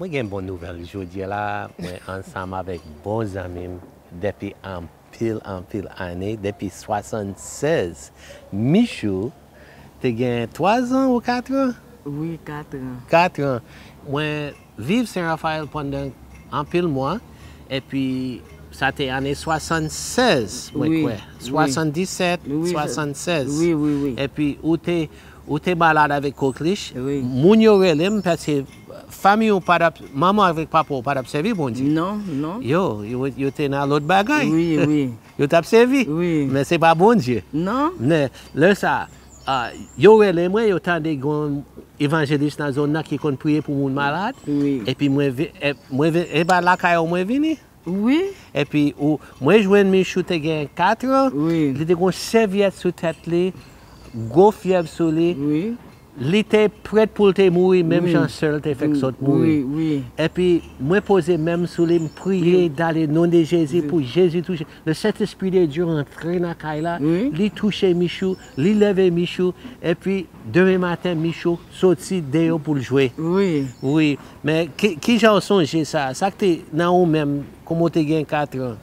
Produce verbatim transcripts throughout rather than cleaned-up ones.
Mwen gen bon nouvèl jodi a la, mwen ansanm avèk bon zanmi m depi anpil, anpil ane, depi swasannsèz. Michou te gen twa zan ou kat an? Wi, kat an. Kat an. Mwen viv Sen Rafayèl pandan anpil mwa, epi sa te ane swasannsèz, mwen Wi, kwè. wi. Swasanndisèt, Wi, sa- swasannsèz. Wi, wi, wi. Epi ou te, ou te malad avèk koklich. Wi. Moun yo rele m paske fanmi w pa t ap, manman w avèk papa w pa t ap sèvi Bondye. Non, non. Yo, yo, yo te nan lòt bagay. Wi, wi. Yo t ap sèvi. Wi. Men se pa Bondye. Non. Men lè sa, a, yo rele mwen, yo tande gen yon evanjelis nan zòn nan ki konn priye pou moun malad. Wi. Epi mwen, vi- e, mwen, vi- e pa lakay ou mwen vini. Wi. Epi ou, mwen jwenn Michou te gen kat an. Wi. Li te gen yon sèvyèt sou tèt li, gwo fyèv sou li. Wi. Li te prèt pou l te mouri, menm Wi. jan sè l te fèk Wi, sot mouri. wi, wi. Epi mwen poze men m sou li, m priye, Wi. dans le nom de Jésus, Wi. pou Jezi touche. Le Saint-Esprit de Dieu rantre nan kay la, Wi. li touche Michou, li leve Michou, epi demen maten Michou soti deyò pou l jwe. Wi. Wi, men ki, ki jan w sonje sa? Sa k te nan ou menm, kòman w te gen kat an?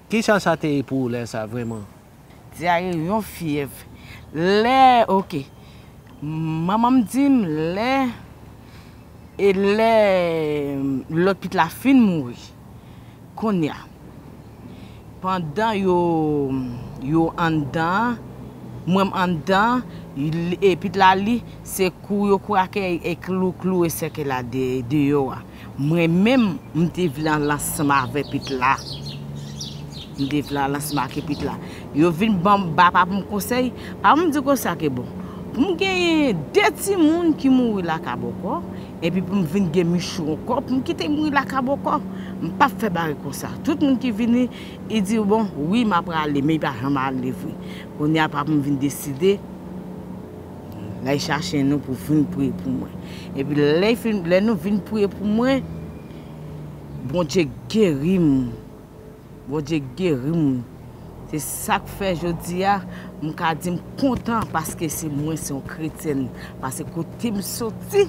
Ki jan sa te ye pou ou lè sa vrèman? Dyare, yon fyèv. Lè, oke. Manman m di m lè, e lè lòt pitit la fin mouri. Kounye a, pandan yo, yo anndan an, mwen m anndan an, li- e pitit la li, se kou yo kou ak e klou, klou e sèkèy la de- deyò a. Mwen menm, m te vle al ansanm avè pitit la. M te vle al ansanm ak pitit la. Yo vin ban ba papa m konsèy. Papa m di konsa ke bon, pou m genyen de timoun ki mouri lakay bòkò, epi pou m vin gen Michou ankò, pou m kite mouri lakay bòkò, m p ap fè bagay konsa. Tout moun ki vini, li di, bon, wi, m ap ale, men li pa janm ale vre. Kounye a, papa m vin deside, l al chache nou pou vin priye pou mwen. Epi lè, fin, lè nou vin priye pou mwen, Bondye geri m. Bondye geri m. Se sa k fè jodi a, m ka di m kontan paske se mwen, se yon kretyèn. Paske kote m soti,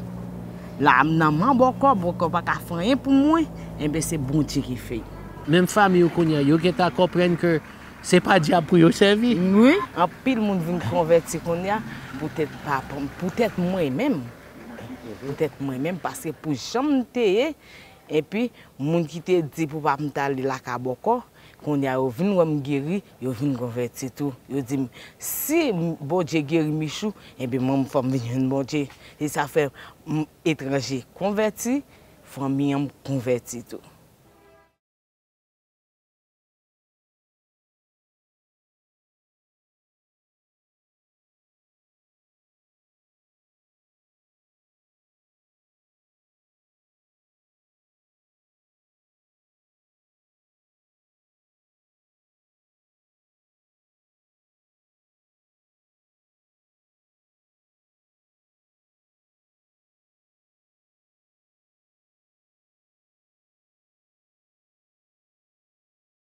la m nan manbòkò, bòkò pa ka fè anyen pou mwen, enben se Bondye ki fè. Menm fanmi w kounye a, yo gentan konprann ke se pa dyab pou yo sèvi. Wi. Anpil moun vin konvèti kounye a, poutèt papa m, poutèt mwen menm. Poutèt mwen menm, paske pou jan m te ye, epi moun ki te di pou papa m t ale lakay bòkò, kounye a yo vin wè m geri, yo vin konvèti tou. Yo di m, si Bondye geri Michou, enben mwen, fò m vin jwenn Bondye. E sa fè m etranje konvèti, fanmi an m konvèti tou.